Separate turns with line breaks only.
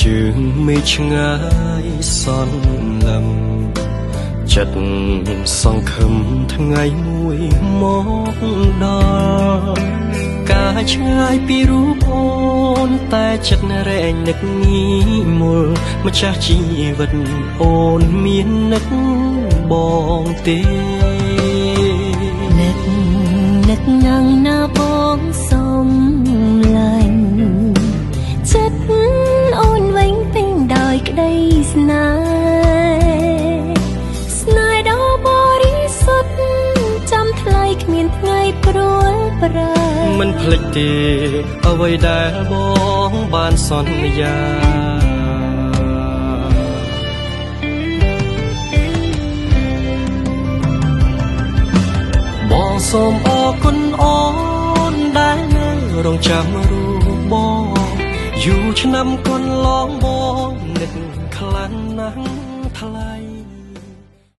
ជើងមេឃឆ្ងាយសន្លឹមចិត្តសង្ឃឹមថ្ងៃមួយមកដល់ការឆ្ងាយពីរូបអូនតែចិត្តរែងនឹកញីមុលម្ចាស់ជីវិតអូនមាននឹកបងទេ
នឹកនឹកណាំងណាបងសុំឡាញ់ចិត្តអូនវិញពេញដោយក្តីស្នេហ៍ស្នេហ៍ដ៏បរិសុទ្ធចាំថ្លៃគ្មានថ្ងៃព្រួលប្រែ
មិនភ្លេចទេអ្វីដែលបងបានសន្យាបងសូមអរគុណអូនដែលនៅរងចាំរូបបងយូរឆ្នាំកន្លងបងនឹកខ្លាំងណាស់ថ្លៃ។